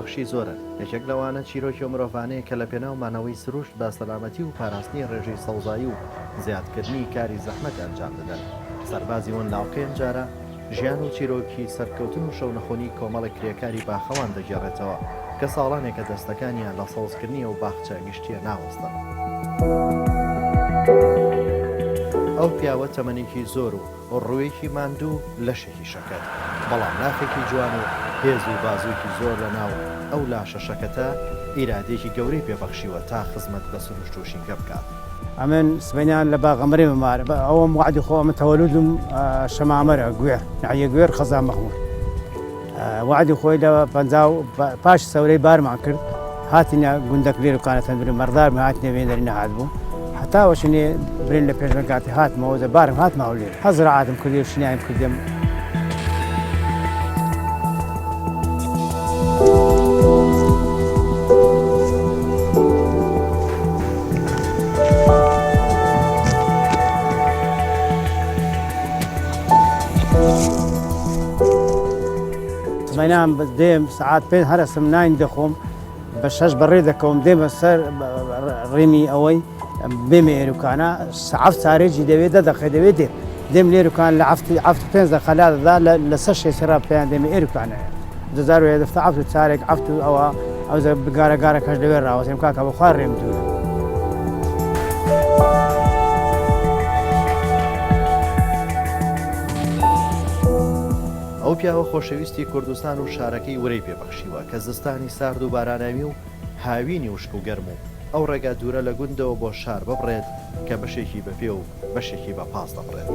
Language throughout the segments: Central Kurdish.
خۆبەخشی زۆرن، یەکێک لەوانە چیرۆکی ئەو مرۆڤانەیە کە لەپێناو مانەوەی سروشت بە سەلامەتی و پاراستنی ڕێژەی سەوزایی و زیادکردنی کاری زەحمەت ئەنجام دەدەن. سەربازی ون لاوکەی ئەمجارە ژیان و چیرۆکی سەرکەوتن و شەونەخۆنی کۆمەڵێک کرێکاری باخەوان دەگێڕێتەوە کە ساڵانێکە دەستەکانیان لە سەوزکردنی ئەو باخچە گشتییە ناوەستن. ئەو پیاوە تەمەنێکی زۆر و ڕووێکی ماندوو، لەشێکی شەکەت، بەڵام ناخێکی جوان و هێز و بازوویەکی زۆر لە ناو ئەو لاشە شەکەتە، ئیرادەیەکی گەورەی پێ بەخشیوە تا خزمەت بە سروشت و ژینگە بکات. ئەمن سبەینان لە باغەمەرێ ممارە بە ئەوەم وەعدی خۆ ئەمن تەوەلودم شەمامەرە گوێر ناحیە گوێر قەزا مەخمور وەعدی خۆی لە پەنجا و پاش سەورەی بارمان کرد هاتینە گوندەک لێر و کانە تەندروی مەڕدار هاتینە وێنەری نەهات بوو هەتا وەشنێ برێن لە پێشمەرگاتی هاتمەوە دە بارم هاتمە هەولێر هەزرعاتم کردێ و شینایم کردم. سبەینان دێم سەعات پێنج هەرەسم ناین دەخۆم بە شەش بەڕێ دەکەوم دێمە سەر ڕێمی ئەوەی بێمە ئێروکانە سەعات سارێجی دەوێت دە دەقەی دەوێت دێم دێم لێروکان لە عەفت عەفت پێنج دەقە لا دەدا لەسەر شێسی ڕا پێیان دێمە ئێروکانە دەزار و دەفتە عەفت و چارێک عەفت و ئەوە ئەو گارە گارەکەش لەوێ ڕاوەستێم کاکە بەخوا ڕێم دوورە. ئەو پیاوە خۆشەویستی کوردستان و شارەکەی ورەی پێ بەخشیوە کە زستانی سارد و باراناوی و هاوینی وشک و گەرم و ئەو ڕێگا دوورە لە گوندەوە بۆ شار ببڕێت کە بەشێکی بە پێ و بەشێکی بە پاس دەبڕێت.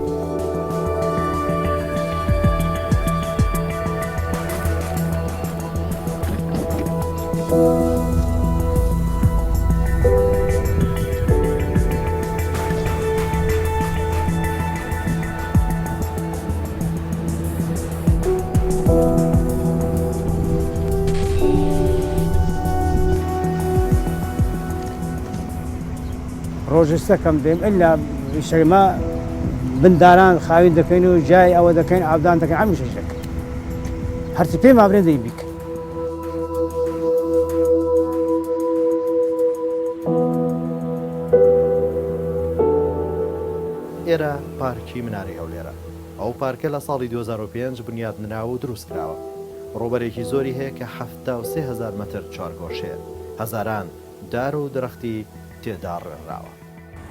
ڕۆژی سەکەم دێم ئللا شەمە بنداران خاوین دەکەین و جای ئەوە دەکەین ئابدان دەکەین هەمیشە دەکەین هەرچی پێ مابرێن دەی بیکە ئێرە پارکی منارەی هەولێرە. ئەو پارکە لە ساڵی 2005 بنیاتنراوە و دروستکراوە. ڕووبەرێکی زۆری هەیە کە 73 هەزار مەتر چوارگۆشەیە. هەزاران دار و درەختی تێدا ڕوێنراوە.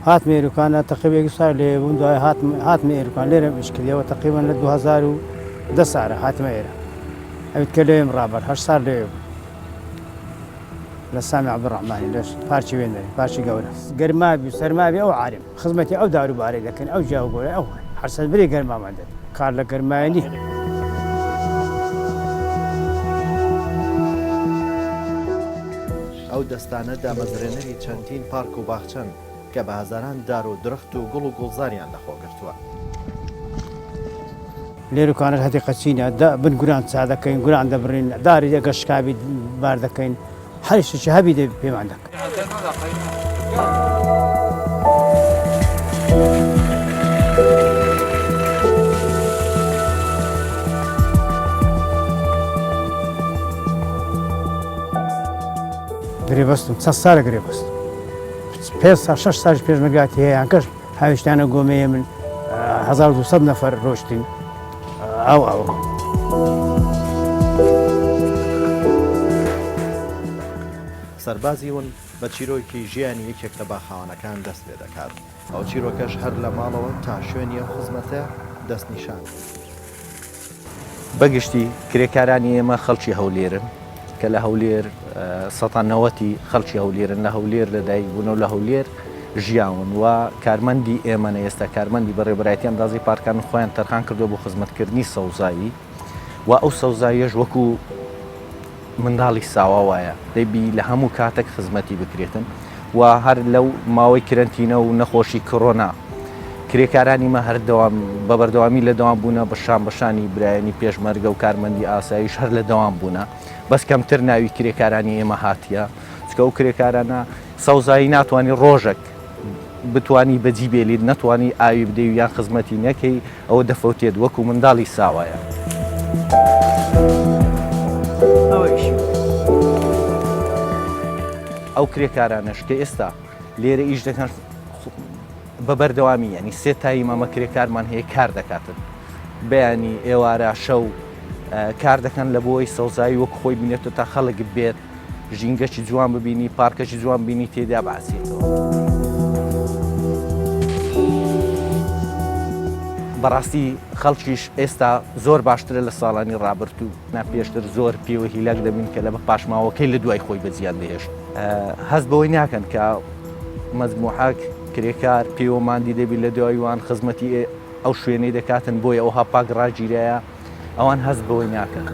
هاتمە ئێروکانە تەقریبا یەک سال لێ بووم دوای هاتم هاتمە ئێروکان لێرەم ئیش کردیەوە تەقریبا لە 2010 سارە هاتمە ئێرە ئەویت کە لێم ڕابەر هەشت سال لێ بوو لە سامی عەبدولڕەحمانی لە پارکی وێندەری پارکی گەورە گەرمابی و سەرمابی ئەو عارم خزمەتی ئەو داروبارەی دەکەن ئەو جیا و گۆرە ئەو هەرسەر بری گەرمامان دەبێت کار لە گەرمایە نییە. ئەو دەستانە دامەزرێنەری چەندین پارک و باخچەن کە بە هەزاران دار و درەخت و گوڵ و گوڵزاریان لەخۆ گرتووە. لێروکانەش هەتی قەچینە دە بن گوران چا دەکەین گوران دەبڕین داری ئەگەر شکابی بار دەکەین هەر شتێکی هەبی دەبی پێمان دەکەن. گرێبەستم چەند سالە گرێبەستم پێ سا شەش ساڵ پێشمەرگاتی هەیە یان کەش هاویشتانە گۆمەیە من 1200 نەفەر ڕۆشتین ئەو ئەو. سەربازی ون بە چیرۆکی ژیانی یەکێک لە باخەوانەکان دەست پێ دەکات. ئەو چیرۆکەش هەر لە ماڵەوە تا شوێنی ئەو خزمەتە دەستنیشان. بەگشتی کرێکارانی ئێمە خەڵکی هەولێرن کە لە هەولێر سەتا نەوەتی خەڵکی هەولێرن لە هەولێر لەدایک بوون و لە هەولێر ژیاون و کارمەندی ئێمەنە ئێستا کارمەندی بەڕێوەبەرایەتی ئەندازەی پارکان خۆیان تەرخان کردووە بۆ خزمەتکردنی سەوزایی و ئەو سەوزاییەش وەکو منداڵی ساوا وایە دەبی لە هەموو کاتێک خزمەتی بکرێتن و هەر لەو ماوەی کرەنتینە و نەخۆشی کۆرۆنا کرێکارانی مە هەردەوام بە بەردەوامی لە دەوام بوونە بە شان بە شانی برایانی پێشمەرگە و کارمەندی ئاسایش هەر لە دەوام بوونە بەس کەمتر ناوی کرێکارانی ئێمە هاتیە چکە ئەو کرێکارانە سەوزایی ناتوانانی ڕۆژێک بتانی بەجی بێلیت نەتوانی ئاوی بدەی و یان خزمەتی نەکەی ئەوە دەفەوتێت وەکو منداڵی ساوایە. ئەوەیش. ئەو کرێکارانەش کە ئێستا لێرە ئیش دەکەن بە بەردەوامی یانی سێ time ئەمە کرێکارمان هەیە کار دەکاتن بەیانی ئێوارە شەو کار دەکەن لە بۆی سەوزایی وەک خۆی بینێتەوە تا خەڵک بێت ژینگەکی جوان ببینی پارکەکی جوان بینی تێدا باسێتەوە. بەڕاستی خەڵکیش ئێستا زۆر باشترە لە ساڵانی ڕابرتوو نا پێشتر زۆر پێوە هیلاک دەبین کە لە بە پاشماوەکەی لە دوای خۆی بەجیان دەهێشت هەست بەوەی ناکەن کە مەجموعەک کرێکار پێوە ماندی دەبی لە دوای وان خزمەتی ئەو شوێنەی دەکاتن بۆیە ئەوها پاک ڕاگیرایە ئەوان هەست بەوەی ناکەن.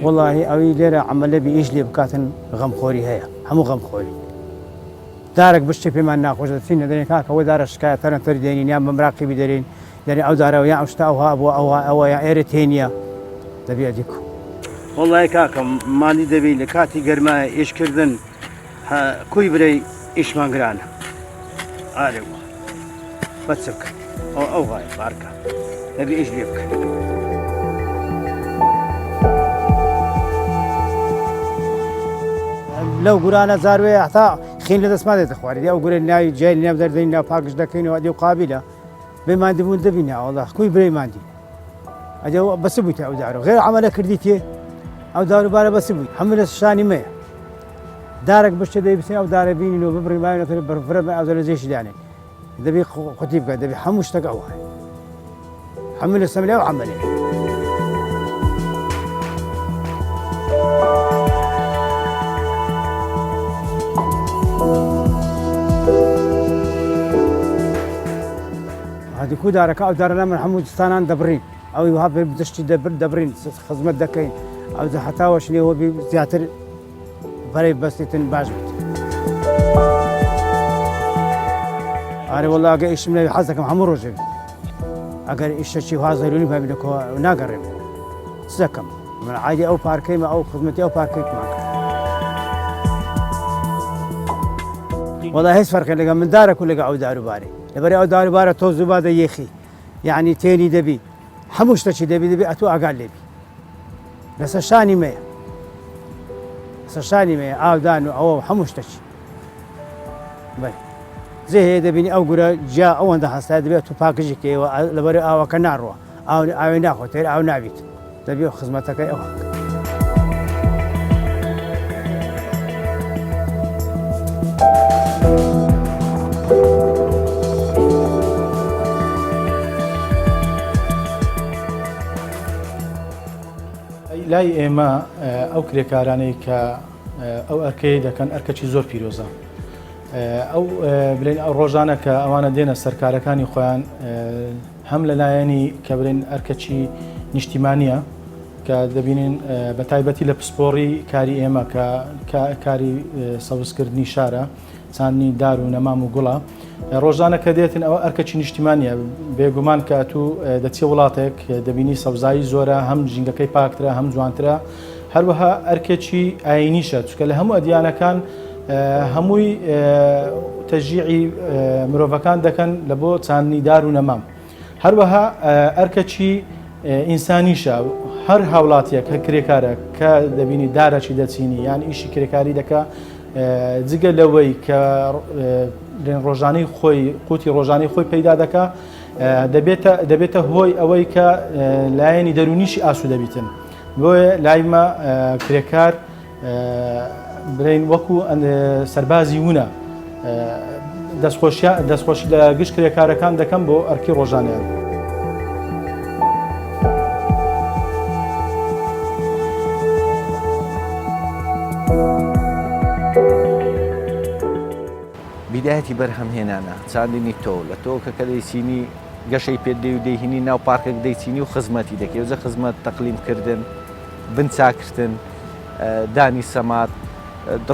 وەڵاهی ئەوی لێرە عەمەلە بی ئیش لێ بکاتن غەمخۆری هەیە هەموو غەمخۆری دارێک بشکێ پێمان ناخۆشە دەچینە دەرێن کاکە ئەوە دارە شکایە تەرە تەر دێنین یان بە مراقیبی دەرێین دەرێن ئەو دارەوە یان ئەو شتە ئەوها بووە ئەوها ئەوە یان ئێرە تێنیە دەبێ ئەدی کو. وەڵای کاکە ماندی دەبین لە کاتی گەرمایە ئیش کردن کوی برەی ئیشمان گرانە ئارێ بە چ بکەین ئەو ئەو غایە بارکە دەبێ ئیش لێ بکەن. لەو گورانە جاروێ هەتا خین لە دەستمان دێتە خوارێ ئەو گورە ناوی جای ناو دەردەین ناو پاکش دەکەینەوە ئەدی و قابیلە بێ ماندبوون دەبینە ئەوڵا کوی برەی ماندی ئەدی بەس بوویتە ئەو دارو غێر عملە کردی تێ ئەو داروبارە بەس بووی هەموو لە شانی مەیە دارێک بشتە دەی بچین ئەو دارە بینین و ببڕین باوێنەتە بەرفرە بە ئەو لە جێشی دانێن دەبی قوتی بکە دەبی هەموو شتەکە ئەوە هەموو لە سەملە و عملێ. هەدی کو دارەکە ئەو دارە من هەموو ستانان دەبڕین ئەوی وها دەشتی دەبر دەبرین خزمەت دەکەین ئەو هەتاوەش لێوە زیاتر بەرەی بەستیتن باش بیت. ئارێ وەڵا ئەگەر ئیشم نەبێ حەز دەکەم هەموو ڕۆژێک ئەگەر ئیشەکی وا زەروری بابی لە کۆ ناگەڕێم چ دەکەم من عادی ئەو پارکەیمە ئەو خزمەتی ئەو پارکەیمان کرد وەڵا هیچ فەرقی لەگە من دارەک و لەگە ئەو داروبارەی لەبەری ئەو داروبارە تۆ زوو بادە یەخی یعنی تێنی دەبی هەموو شتەکی دەبی دەبی ئەتوو ئاگات لێبی لەسەر شانی مەیە لەسەر شانی مەیە ئاودان و ئەوە هەموو شتەکی بەێ زێ هەیە دەبینی ئەو گورە جیا ئەوەندە هەستا دەبێت تو پاکژی کەیەوە لەبەر ئاوەکە ناڕوە ئاو ئاوێ ناخۆ تێر ئاو نابیت دەبێ خزمەتەکەی ئەوە. لای ئێمە ئەو کرێکارانەی کە ئەو ئەرکەی دەکەن ئەرکەکی زۆر پیرۆزە ئەو بلێن ئەو ڕۆژانە کە ئەوانە دێنە سەرکارەکانی خۆیان هەم لەلایەنی کە بلێن ئەرکەکی نیشتیمانیە کە دەبینین بە تایبەتی لە پسپۆڕی کاری ئێمە کە کاری سەوزکردنی شارە چاندنی دار و نەمام و گوڵە ڕۆژانە کە دێتن ئەوە ئەرکەکی نیشتیمانیە بێگومان کە ئەتوو دەچیە وڵاتێک دەبینی سەوزایی زۆرە هەم ژینگەکەی پاکترە هەم جوانترە هەروەها ئەرکێکی ئاینیشە چونکە لە هەموو ئەدیانەکان هەمووی تەژیعی مرۆڤەکان دەکەن لە بۆ چاندنی دار و نەمام هەروەها ئەرکەکی ئینسانیشە هەر هاوڵاتیەک هەر کرێکارە کە دەبینی دارەکی دەچینی یان ئیشی کرێکاری دەکا جگە لەوەی کە ڕۆژانەی خۆی قوتی ڕۆژانەی خۆی پەیدا دەکا دەبێتە دەبێتە هۆی ئەوەی کە لایەنی دەرونیشی ئاسو دەبیتن بۆیە لایمە کرێکار بڵێین وەکو سەربازی ونە دەستخۆشی لە گشت کرێکارەکان دەکەم بۆ ئەرکی ڕۆژانیان. بیدایەتی بەرهەمهێنانە، چاندنی تۆو، لە تۆوەکە کە دەیچینی گەشەی پێ دەی و دەیهینی ناو پارکەک دەیچینی و خزمەتی دەکەی وزە خزمەت تەقلیم کردن بن چاکردن دانی سەماد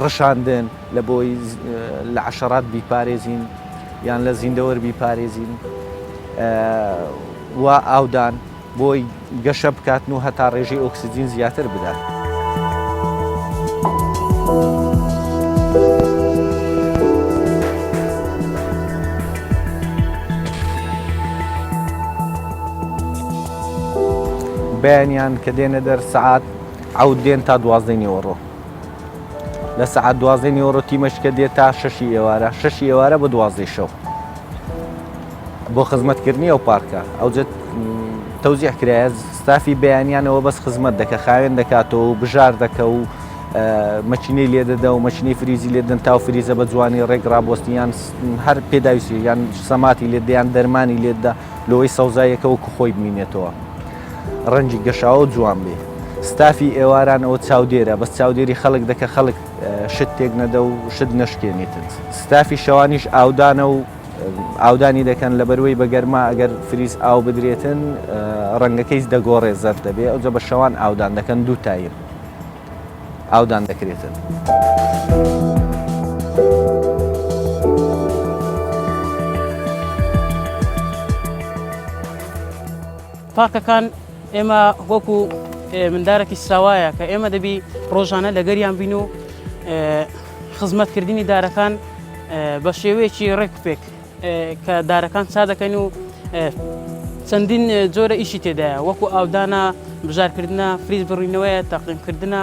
ڕشاندن لە بۆی لە عەشەرات بیپارێزین یان لە زیندەوەر بیپارێزین و ئاودان بۆی گەشە بکاتن و هەتا ڕێژەی ئۆکسجین زیاتر بدات. بەیانیان کە دێنە دەر سەعات عەوت دێن تا دوازدەی نیوەڕۆ. لە سەعات دوازدەی نیوەڕۆ تیمەشکە دێت تا شەشی ئێوارە، شەشی ئێوارە بۆ دوازدەی شەو. بۆ خزمەتکردنی ئەو پارکە ئەوجە تەوزیع کرایە ستافی بەیانیانەوە بەس خزمەت دەکە خاوێن دەکاتەوە و بژار دەکە و مەچینەی لێ دەدە و مەچینەی فریزی لێ دەن تاو فریزە بە جوانی ڕێک ڕابۆستی یان هەر پێداویستی یان سەماتی لێ دەیان دەرمانی لێدا لەوەی سەوزاییەکە وەکو خۆی بمینێتەوە ڕەنگی گەشاوە و جوان بێ ستافی ئێواران ئەوە چاودێرە بەس چاودێری خەڵک دەکە خەڵک شت تێک نەدە و شت نەشکێنیتن ستافی شەوانیش ئاودانە و ئاودانی دەکەن لەبەروەی بە گەرما ئەگەر فریز ئاو بدرێتن ڕەنگەکەی دەگۆڕێ زەرد دەبێ ئەوجا بە شەوان ئاودان دەکەن دوو تایم ئاودان دەکرێتن. پارکەکان ئێمە وەکو مندارێکی ساوایە کە ئێمە دەبی ڕۆژانە لەگەریان بین و خزمەتکردنی دارەکان بە شێوەیەکی ڕێک پێک کە دارەکان چا دەکەن و چەندین جۆرە ئیشی تێدایە وەکو ئاودانە بژارکردە فریز بڕینەوەیە تەقیمکردە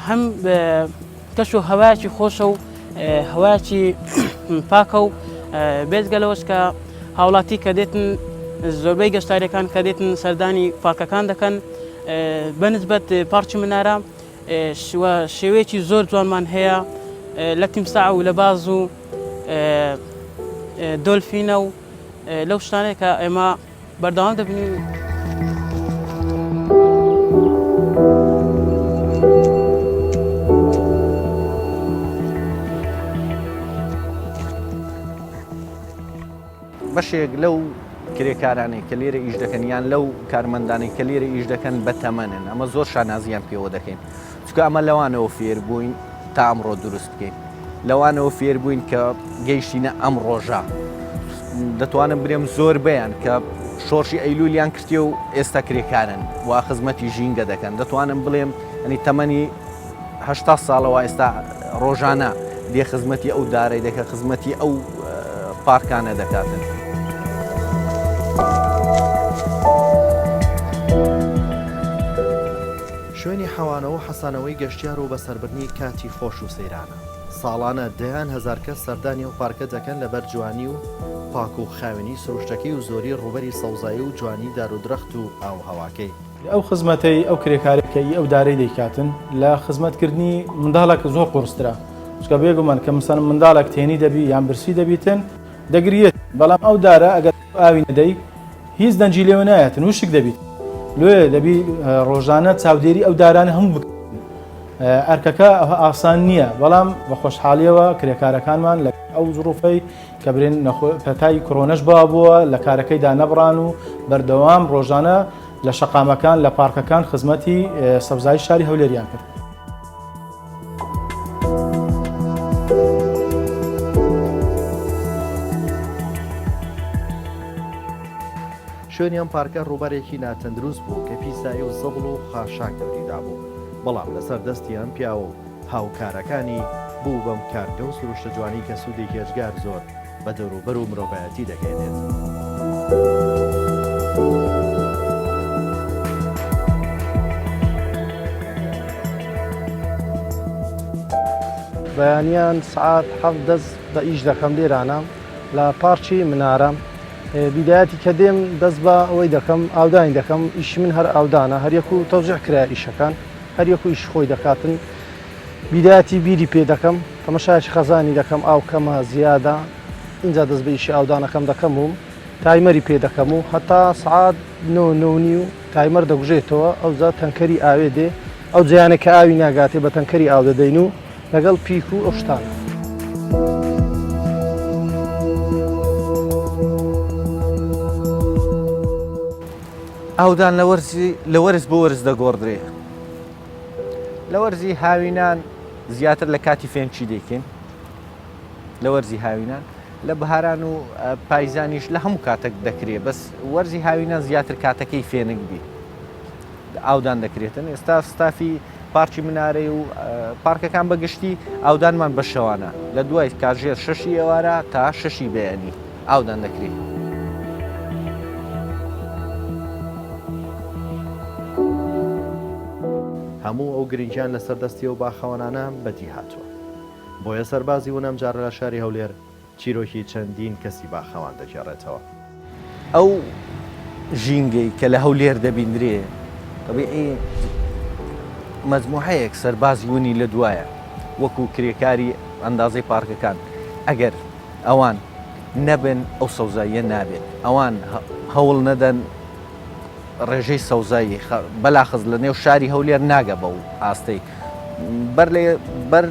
هەم کەش و هەوایەکی خۆشە و هەوایەکی پاکە و بێزگە لەوەش کە هاوڵاتی کە دێتن زۆربەی گەشتارەکان کە دێتن سەردانی پارکەکان دەکەن بەنسبەت پارکی منارە شێوەیەکی زۆر جوانمان هەیە لە تیمساع و لە باز و دۆلفینە و لەو شتانەیە کە ئێمە بەردەوام دەبین. بەشێک لەو کرێکارانەی کە لێرە ئیش دەکەن یان لەو کارمەندانەی کە لێرە ئیش دەکەن بەتەمەنن ئەمە زۆر شانازیان پێوە دەکەین چونکە ئەمە لەوانەوە فێر بووین تا ئەمڕۆ دروست بکەین لەوانەوە فێر بووین کە گەیشتینە ئەم ڕۆژە دەتوانم برێم زۆربەیان کە شۆڕشی ئەیلولیان کردی و ئێستا کرێکارن و خزمەتی ژینگە دەکەن دەتوانم بڵێم ئەنی تەمەنی هەشتا ساڵەوە ئێستا ڕۆژانە دێ خزمەتی ئەو دارەی دەکە خزمەتی ئەو پارکانە دەکاتن. شوێنی حەوانەوە و حەسانەوەی گەشتیار و بەسەربردنی کاتی خۆش و سەیرانە. ساڵانە دەیان هەزار کەس سەردانی ئەو پارکە دەکەن لەبەر جوانی و پاک و خاوێنی سروشتەکەی و زۆری ڕووبەری سەوزایی و جوانی دار و درەخت و ئاووهەواکەی. ئەو خزمەتەی ئەو کرێکارەی کە ئی ئەو دارەی دەیکاتن لە خزمەت کردنی منداڵەک زۆر قوڕسترە چونکە بێگومان کە مەسەلەن منداڵەک تێنی دەبی یان برسی دەبیتن دەگریێت بەڵام ئەو دارە ئەگەر ئاوی نەدەی هیچ دەنگی لێوە نایەتن وشک دەبیت لۆیە دەبی ڕۆژانە چاودێری ئەو دارانە هەموو بکەن ئەرکەکە ئاسان نییە بەڵام بە خۆشحاڵیەوە کرێکارەکانمان لە ئەو زڕوفەی کە برێن پەتای کۆرۆنەش بڵاوبووە لە کارەکەیدا نەبڕان و بەردەوام ڕۆژانە لە شەقامەکان لە پارکەکان خزمەتی سەوزایی شاری هەولێریان کرد. شوێنی ئەم پارکە ڕووبەرێکی ناتەندروست بوو کە پیسایی و زبڵ و خاشاک دەوری دابوو، بەڵام لەسەر دەستی ئەم پیاوە و هاوکارەکانی بوو بەم کارگە و سروشتە جوانەی کە سوودێکی ئێجگار زۆر بە دەوروبەر و مرۆڤایەتی دەگەیەنێت. بەیانیان سەعات حەفت دەست بە ئیش دەکەم لێرانە لە پارکی منارە بیدایەتی کە دێم دەست بە ئەوەی دەکەم ئاودانی دەکەم ئیشی من هەر ئاودانە هەریەک و تەوزیع کرایە ئیشەکان هەر یەک و ئیشی خۆی دەکاتن بیدایەتی بیری پێ دەکەم تەمەشایەکی خەزانی دەکەم ئاو کەمە زیادە ئینجا دەست بە ئیشی ئاودانەکەم دەکەم و تایمەری پێ دەکەم و هەتا سعات نۆ نۆ نیو تایمەر دەگوژێتەوە ئەوجا تەنکەری ئاوێ دێ ئەو جیانە کە ئاوی ناگاتێ بە تەنکەری ئاو دەدەین و لەگەڵ پیک و ئەو شتانە. ئاودان لە وەرزی لە وەرز بۆ وەرز دەگۆڕدرێ. لە وەرزی هاوینان زیاتر لە کاتی فێنکی دەیکەین لە وەرزی هاوینان لە بەهاران و پایزانیش لە هەموو کاتێک دەکرێ بەس وەرزی هاوینان زیاتر کاتەکەی فێنک بی ئاودان دەکرێتن ئێستا ستافی پارکی منارەی و پارکەکان بەگشتی ئاودانمان بە شەوانە لە دوای کاتژێر شەشی ئێوارە تا شەشی بەیانی ئاودان دەکرێت. هەموو ئەو گرنگیان لەسەر دەستی ئەو باخەوانانە بەدی هاتووە. بۆیە سەربازی ون ئەمجارە لە شاری هەولێر چیرۆکی چەندین کەسی باخەوان دەگێڕێتەوە. ئەو ژینگەی کە لە هەولێر دەبیندرێ تەبیعی مەجموعەیەک سەربازی ونی لە دوایە وەکو کرێکاری ئەندازەی پارکەکان ئەگەر ئەوان نەبن ئەو سەوزاییە نابێت ئەوان هەوڵ نەدەن ڕێژەی سەوزایی بەلاخز لە نێو شاری هەولێر ناگە بەو ئاستەی بەر لە بەر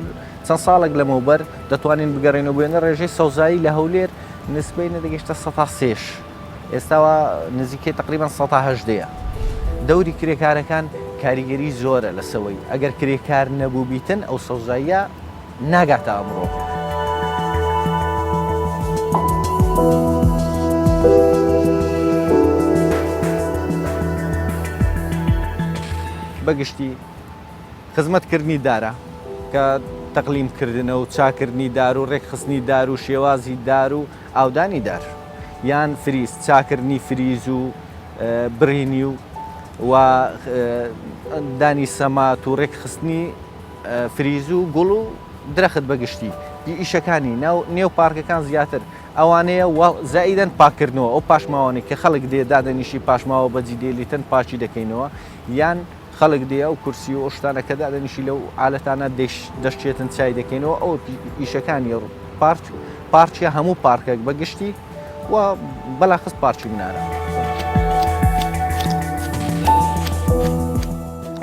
چەند ساڵێک لەمەوبەر دەتوانین بگەڕێنەوە بوێنە ڕێژەی سەوزایی لە هەولێر نسبەی نەدەگەشتە سەتا سێش ئێستاوە نزیکەی تقریبان سەتا هەژدەیە دەوری کرێکارەکان کاریگەری زۆرە لەسەوەی ئەگەر کرێکار نەبوو بیتن ئەو سەوزاییە ناگاتە ئەمڕۆ. بەگشتی خزمەتکردنی دارە کە تەقلیم کردنە و چاکردنی دار و ڕێکخستنی دار و شێوازی دار و ئاودانی دار یان فریز چاکردنی فریز و بڕینی و و دانی سەمات و ڕێکخستنی فریز و گوڵ و درەخت بەگشتی ئیشەکانی ناو نێو پارکەکان زیاتر ئەوانەیە و زائیدەن پاکردنەوە ئەو پاشماوانەی کە خەڵک دێ دادەنیشی پاشماوە بەجی دێلیتن پاکی دەکەینەوە یان خەڵک دێ ئەو کورسی و ئەو شتانە کە دادەنیشی لەو عالەتانە دەشچێتن چای دەکەینەوە ئەو ئیشەکانی پارک پارکە هەموو پارکێک بە گشتی و بەلاخست پارکی منارە.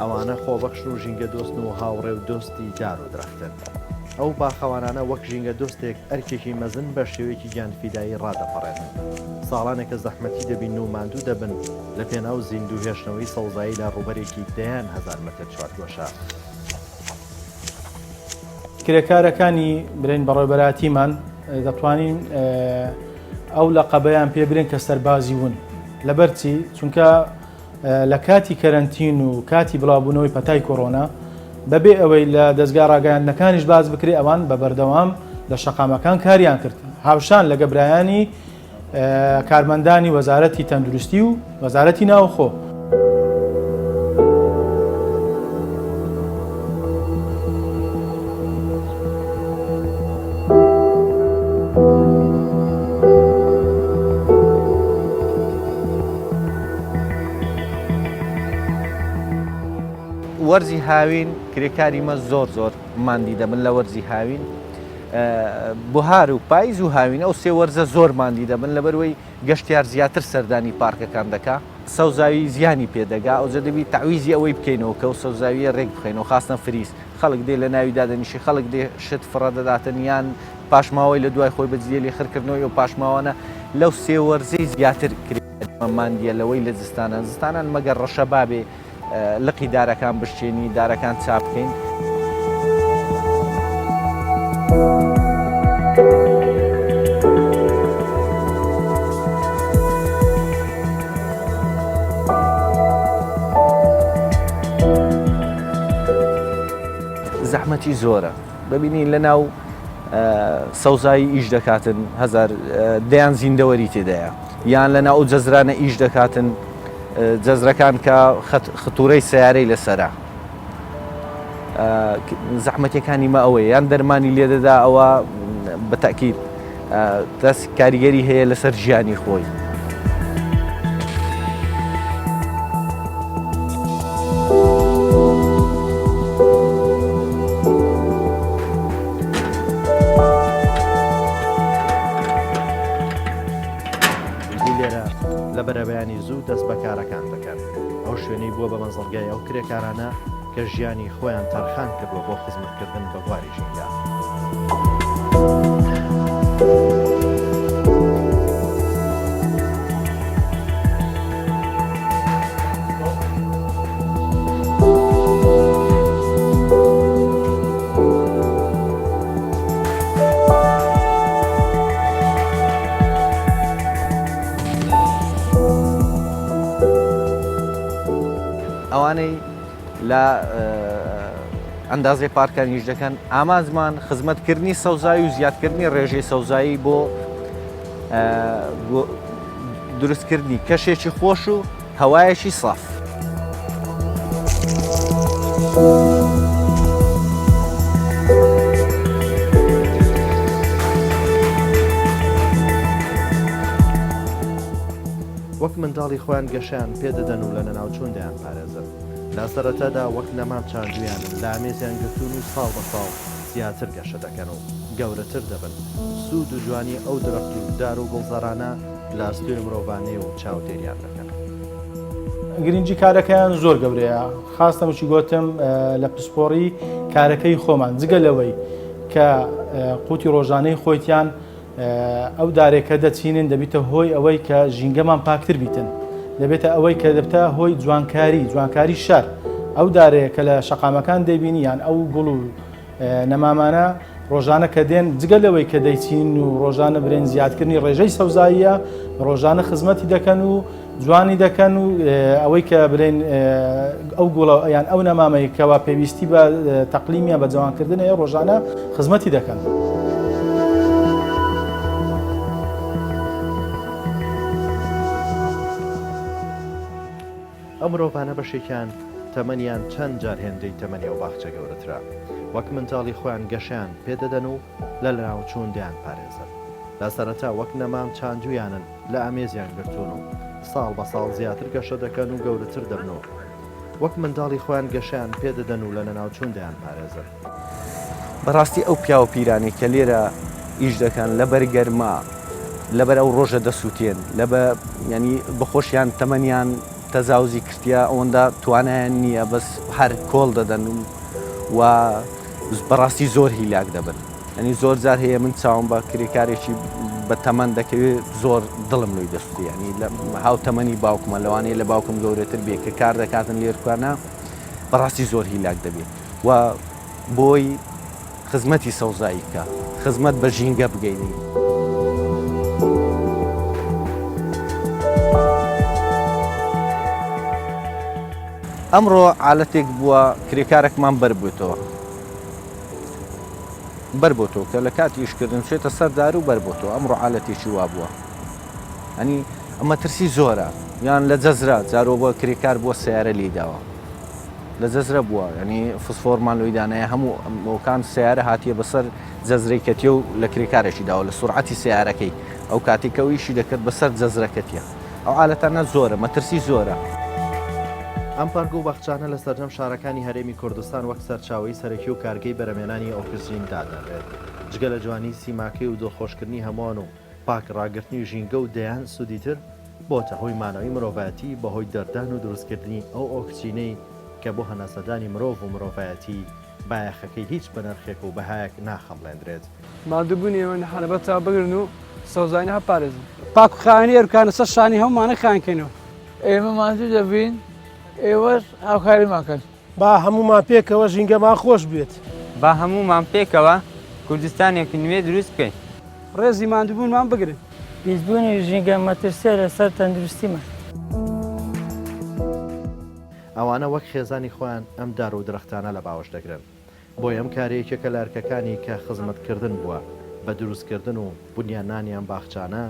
ئەوانە خۆبەخشن و ژینگە دۆستن و هاوڕێ و دۆستی دار و درەختن. ئەو باخەوانانە وەک ژینگە دۆستێک ئەرکێکی مەزن بە شێوەیەکی گیانفیدایی ڕادەپەڕێنن. ساڵانێکە زەحمەتی دەبینن و ماندوو دەبن لە پێناو زیندوو هێشتنەوەی سەوزایی لە ڕووبەرێکی دەیان هەزار مەتر چوارگۆشە. کرێکارەکانی برێن بەڕێوەبەرایەتیمان دەتوانین ئەو لەقەبەیان پێ برێن کە سەربازی ون. لەبەرچی؟ چونکە لە کاتی کەرەنتین و کاتی بڵاوبوونەوەی پەتای کۆرۆنا بەبێ ئەوەی لە دەزگا ڕاگەیاندنەکانیش باس بکرێ ئەوان بە بەردەوام لە شەقامەکان کاریان کرد هاوشان لەگە برایانی کارمەندانی وەزارەتی تەندروستی و وەزارەتی ناوخۆ. وەرزی هاوین کرێکاری مە زۆر زۆر ماندی دەبن لە وەرزی هاوین بهار و پایز و هاوین ئەو سێ وەرزە زۆر ماندی دەبن لەبەروەی گەشتیار زیاتر سەردانی پارکەکان دەکا سەوزاوی زیانی پێدەگا ئەوجە دەبی تەعویزی ئەوەی بکەینەوە کە ئەو سەوزاویە رێک بخەینەوە خاستەن فریز خەڵک دێ لە ناوی دادەنیشی خەڵک دێ شت فڕە دەداتن یان پاشماوەی لە دوای خۆی بەجدیە لێ خرکردنەوەی ئەو پاشماوانە لەو سێ وەرزەی زیاتر کرێ ماندیە لەوەی لە زستانان زستانان مەگەر ڕەشەبا بێ لقی دارەکان بشکێنی دارەکان چاپ بکەین. زەحمەتی زۆرە دەبینی لە ناو سەوزایی ئیش دەکاتن هەزار دەیان زیندەوەری تێدایە یان لە ناو جەزرانە ئیش دەکاتن جەزرەکان کە خطورەی سیارەی لەسرە زەحمەتەکانی مە ئەوەیە یان دەرمانی لێدەدا ئەوە بەتەکیید دەست کاریگەری هەیە لەسەر ژیانی خۆی. ئیدی لێرە لە بەرەبەیانی زوو دەست بە کارەکان دەکەن. ئەو شوێنەی بووە بە مەنزڵگای ئەو کرێکارانە کە ژیانی خۆیان تەرخان کردووە بۆ خزمەتکردن بە بواری ژینگە. ئەوانەی لە ئەندازەی پارکان ئیش دەکەن ئامانجمان خزمەتکردنی سەوزایی و زیادکردنی ڕێژەی سەوزایی بۆ دروستکردنی کەشێکی خۆش و هەوایەکی ساف. وەک منداڵی خۆیان گەشەیان پێ دەدەن و لە لەناوچوون دەیانپارێزن. لە سەرەتادا وەک نەمام چاندوویانن، لە ئامێزیان گرتوون و ساڵ بە ساڵ زیاتر گەشە دەکەن و گەورەتر دەبن. سوود و جوانی ئەو درەخت و دار و گوڵزارانە لە ئەستۆی مرۆڤانەیە و چاودێریان دەکەن. گرنگی کارەکەیان زۆر گەورەیە، خاستە وەکی گۆتم لە پسپۆڕی کارەکەی خۆمان، جگە لەوەی کە قوتی ڕۆژانەی خۆیتیان ئەو دارێک کە دەچینن دەبیتە هۆی ئەوەی کە ژینگەمان پاکتر بیتن، دەبێتە ئەوەی کە دەبتە هۆی جوانکاری، جوانکاری شار. ئەو دارەیە کە لە شەقامەکان دەیبینی یان ئەو گوڵ و نەمامانە ڕۆژانە کە دێن جگە لەوەی کە دەیچین و ڕۆژانە برێن زیادکردنی ڕێژەی سەوزاییە ڕۆژانە خزمەتی دەکەن و جوانی دەکەن و ئەوەی کە برێن ئەو گوڵە یان ئەو نەمامەی کەوا پێویستی بە تەقلیمیان بە جوانکردن هەیە ڕۆژانە خزمەتی دەکەن. ئەو مرۆڤانە بەشێکیان تەمەنیان چەند جار هێندەی تەمەنی ئەو باخچە گەورەترە، وەک منداڵی خۆیان گەشەیان پێ دەدەن و لە لەناوچوون دەیانپارێزن. لە سەرەتا وەک نەمام چاندوویانن، لە ئامێزیان گرتوون و ساڵ بە ساڵ زیاتر گەشە دەکەن و گەورەتر دەبن و وەک منداڵی خۆیان گەشەیان پێ دەدەن و لە لەناوچوون دەیانپارێزن. بەڕاستی ئەو پیاوە پیرانەی کە لێرە ئیش دەکەن لەبەر گەرما لەبەر ئەو ڕۆژە دەسووتێن لەبە یانی بەخۆشیان تەمەنیان تەجاوزی کردیە ئەوەندە توانایان نییە بەس هەر کۆڵ دەدەن و بەڕاستی زۆر هیلاک دەبن ینی زۆر جار هەیە من چاوم بە کرێکارێکی بە تەمەن دەکەوێت زۆر دڵم لۆی دەسووتێ ینی لە هاوتەمەنی باوکمە لەوانەیە لە باوکم گەورەتر بێ کە کار دەکاتن لێرکانە بەڕاستی زۆر هیلاک دەبێت و بۆی خزمەتی سەوزایی بکا، خزمەت بە ژینگە بگەینی. ئەمڕۆ عالەتێک بووە کرێکارەکمان بەربووتەوە بەربۆتەوە کە لە کاتی ئیشکردن چێتە سەر دار و بەربۆتەوە ئەمڕۆ عالەتێکی وا بووە ئەنی ئەمە ترسی زۆرە یان لە جەزرە جارۆ بۆ کرێکار بووە سیارە لیداوە لە جەزرە بووە یانی فسفۆرمان لۆی دانایە هەموو ئەوکان سیارە هاتیە بەسەر جەزرەی کەتیە و لە کرێکارێکی داوە لە سورعەتی سیارەکەی ئەو کاتی کە ئیشی دەکرد بەسەر جەزرە کەتیە ئەو عالەتانە زۆرە مەترسی زۆرە. ئەم پارک و باخچانە لە سەرجەم شارەکانی هەرێمی کوردستان وەک سەرچاوەی سەرەکی و کارگەی بەرهەمهێنانی ئۆکسجین دادەنرێت، جگە لە جوانی سیماکەی و دڵخۆشکردنی هەمووان و پاک ڕاگرتنی ژینگە و دەیان سوودی تر، بۆتە هۆی مانەوەی مرۆڤایەتی بەهۆی دەردان و دروستکردنی ئەو ئۆکسجینەی کە بۆ هەناسەدانی مرۆڤ و مرۆڤایەتی بایەخەکەی هیچ بە نرخێک و بەهایەک ناخەمڵێندرێت. ماندووبوونی ئێوە نەحانە بەر چاو بگرن و سەوزایی نەحە بپارێزن. پاک و خاوێنی ئێرکانە سەر شانی هەموومانە خاوێن کەینەوە. ئێمە ماندوو دەبین، ئێوەش هاوکاریمان کەن. با هەموومان پێکەوە ژینگەمان خۆش بوێت. با هەموومان پێکەوە کوردستانێکی نوێ دروست بکەین. ڕێزی ماندووبوونمان بگرن. پیسبوونی ژینگە مەترسییە لەسەر تەندروستیمان. ئەوانە وەک خێزانی خۆیان ئەم دار و درەختانە لە باوەش دەگرن. بۆیە ئەم کارە یەکێکە لە ئەرکەکانی کە خزمەتکردن بووە بە دروستکردن و بنیاننانی ئەم باخچانە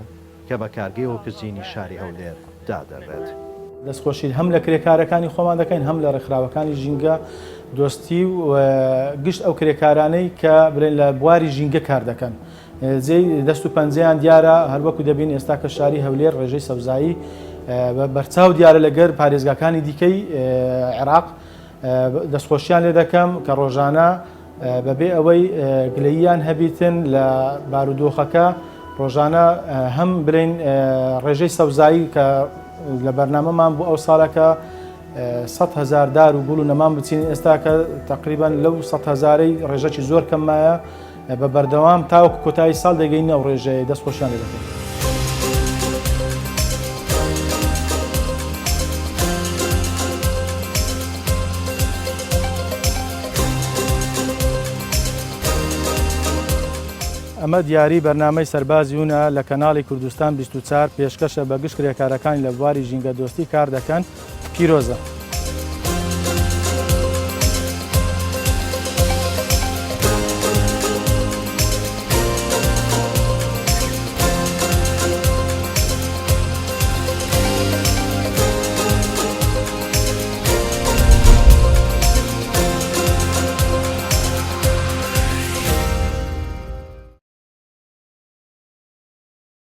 کە بە کارگەی ئۆکسجینی شاری هەولێر دادەنرێت. دەستخۆشی هەم لە کرێکارەکانی خۆمان دەکەین هەم لە ڕێکخراوەکانی ژینگە دۆستی و گشت ئەو کرێکارانەی کە بڵێن لە بواری ژینگە کار دەکەن جێی دەست و پەنجەیان دیارە هەروەکو دەبین ئێستا کە شاری هەولێر ڕێژەی سەوزایی بە بەرچاو دیارە لەگەر پارێزگاکانی دیکەی عێراق دەستخۆشیان لێ دەکەم کە ڕۆژانە بەبێ ئەوەی گلەییان هەبیتن لە بارودۆخەکە ڕۆژانە هەم بلین ڕێژەی سەوزایی کە لە بەرنامەمان بۆ ئەو ساڵەکە هزار دار و گوڵ و نەمان بچین ئێستا کە تقریبان لەو هزارەی ڕێژەکی زۆر کەممایە بە بەردەوام تاوەکو کۆتایی ساڵ دەگەینە ئەو ڕێژەیە دەست خۆشیان لێ دەکەین. ئەمە دیاری بەرنامەی سەربازیونە لە کەناڵی کوردستان 24 پێشکەشە بە گشت کرێکارەکانی لە بواری ژینگە دۆستی کار دەکەن پیرۆزە.